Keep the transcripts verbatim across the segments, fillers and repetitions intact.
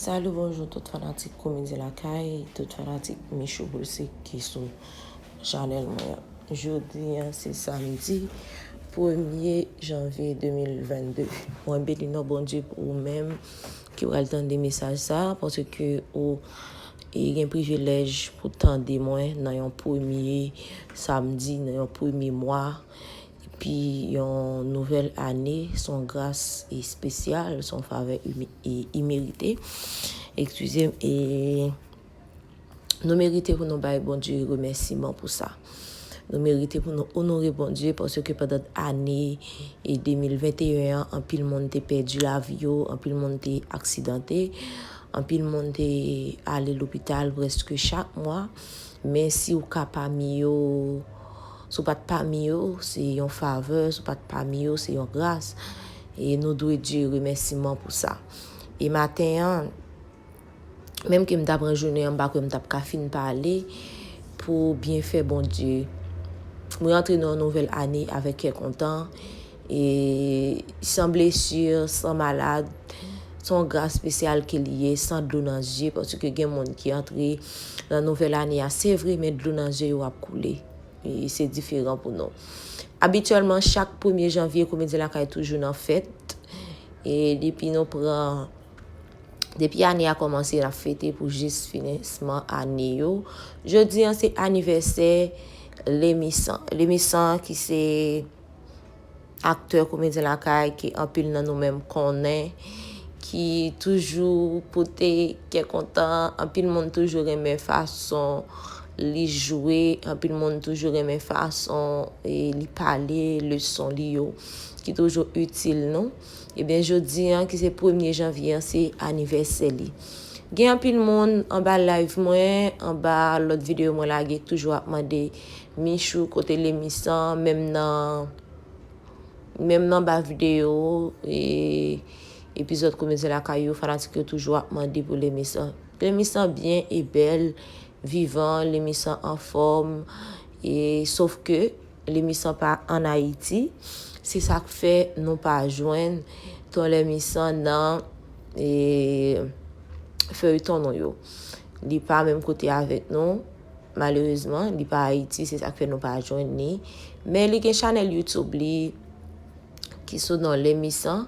Salut, bonjou tout fanatik Komedyen Lakay, tout fanatik Michou Boulsik ki sou chanèl mwen an. Jodi an se samdi premye janvye de mil vennde. Mwen beni non Bondye pou ou menm ki pral tande mesaj sa, paske ou e gen privilèj pou tande mwen nan yon premye samdi, nan yon premye mwa, epi yon nouvèl ane, se yon gras espesyal, se yon favè imi- e imerite. Eskize m, e nou merite pou nou bay Bondye remèsiman pou sa. Nou merite pou nou onore Bondye paske pandan ane e de mil venteyen an, anpil moun te pèdi lavi yo, anpil moun te aksidante, anpil moun te ale lopital prèske chak mwa. Men si w ka pami yo, si w pa t pami yo, se yon favè, si w pa t pami yo, se yon gras. E nou dwe Dye remèsiman pou sa. E maten an, menm ke m ta pran jounen an, m pa kwè m t ap ka fin pale pou byenfè Bondye. Mwen antre nan yon nouvèl ane avèk kè kontan. E san blesi, san malad, se yon gras espesyal ke li ye, san dlo nan zye, paske gen moun ki antre nan nouvèl ane a, se vre, men dlo nan zye yo ap koule. E se diferan pou nou. Abityèlman, chak premye janvye, Komedyen Lakay toujou nan fèt. E depi nou pran, depi ane a kòmanse, n ap fete pou jis finisman ane yo. Jodi an, se anivèsè Lemisan. Lemisan ki se aktè Komedyen Lakay ke anpil nan nou menm konnen, ki toujou pote kè kontan, anpil moun toujou renmen fason li jwe, anpil moun toujou renmen fason e li pale, leson li yo, ki toujou itil nou. Ebyen, jodi an, ki se premye janvye an, se anivèsè li. Gen anpil moun anba live mwen, anba lòt videyo mwen lage, ki toujou ap mande Michou kote Lemisan, menm nan menm nan ba videyo e epizòd Komedyen Lakay yo, fanatik yo toujou ap mande pou Lemisan. Lemisan byen e bèl, vivan, Lemisan anfòm, e sof ke Lemisan pa ann Ayiti. Se sa k fè nou pa jwenn ton Lemisan nan e feyton nou yo. Li pa menm kote avèk nou. Malerezman, li pa Ayiti, se sa k fè nou pa jwenn li. Men li gen chanèl YouTube li ki sou non Lemisan.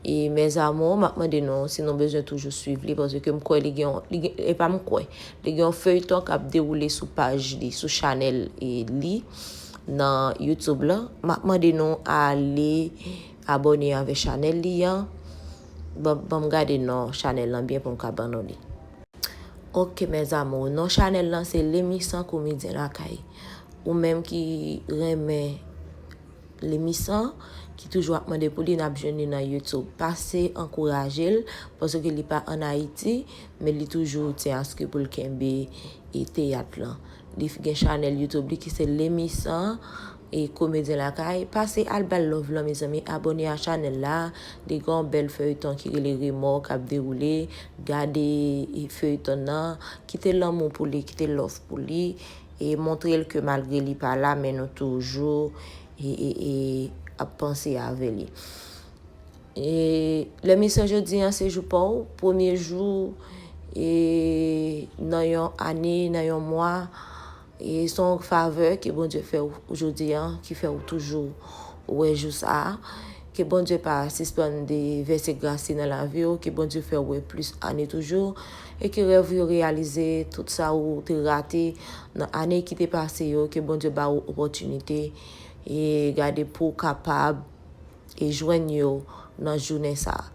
E mes amours, m ap mande nou si nou bezwen toujou swiv li, paske m kwè li gen, li gen, e pa m kwè, li gen yon feyton k ap dewoule sou paj li, sou chanèl e li nan YouTube la. M ap mande nou ale abòne avè chanèl li an. Ban, ban m gade non chanèl lan byen pou m ka ban nou li. Ok, mes amours, non chanèl lan se Lemisan Komedyen Lakay. Ou menm ki renmen Lemisan, ki toujou ap mande pou li, n ap jwenn li nan YouTube. Pase ankouraje l, paske li pa ann Ayiti, men li toujou tyen aske pou l kenbe e teyat lan. Li gen chanèl YouTube li ki se Lemisan e Komedyen Lakay. Pase al ba l love lan, mezanmi, abòne a chanèl la. Li gen yon bèl feyton ki rele Remò k ap dewoule. Gade e feyton nan, kite lanmou pou li, kite love pou li. E montre l ke malgre li pa la, men nou toujou e, e, e ap panse avè li. E Lemisan, jodi an se jou pa w, premye jou e nan yon ane, nan yon mwa. E se yon favè ke Bondye fè w jodi an, ki fè w toujou wè jou sa a. Ke Bondye pa sispann devèse gras li nan lavi w, ke Bondye fè w wè plis ane toujou, e ke rèv yo reyalize, tout sa ou te rate nan ane ki te pase yo, ke Bondye ba w opòtinite e gade pou w kapab e jwenn yo nan jounen sa a.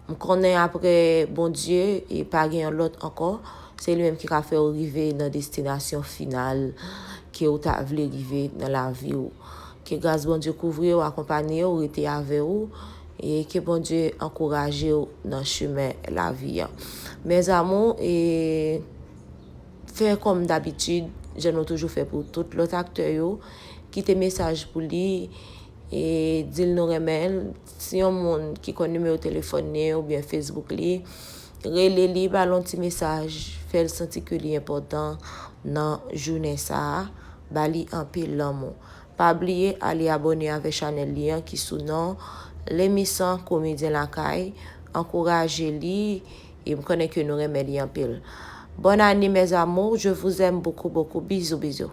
M konnen apre Bondye, e pa gen yon lòt ankò, se li menm ki ka fè w rive nan destinasyon final ke w ta vle rive nan lavi w. Ke gras Bondye kouvri w, akonpanye w, rete avè w, e ke Bondye ankouraje w nan chemen lavi an. Mes amours, e fè kòm dabitid, jan nou toujou fè pou tout lòt aktè yo, kite mesaj pou li, e di l nou renmen l. Si yon moun ki konn nimewo telefòn li oubyen Facebook li, rele li, ba l yon ti mesaj, fè l santi ke li enpòtan nan jounen sa a, ba li anpil lanmou. Pa bliye ale abòne avè chanèl li an ki sou non Lemisan Komedyen Lakay, ankouraje li, E m konnen ke nou renmen li anpil. Bonne année, mes amours. Je vous aime beaucoup, beaucoup. Bisous, bisous.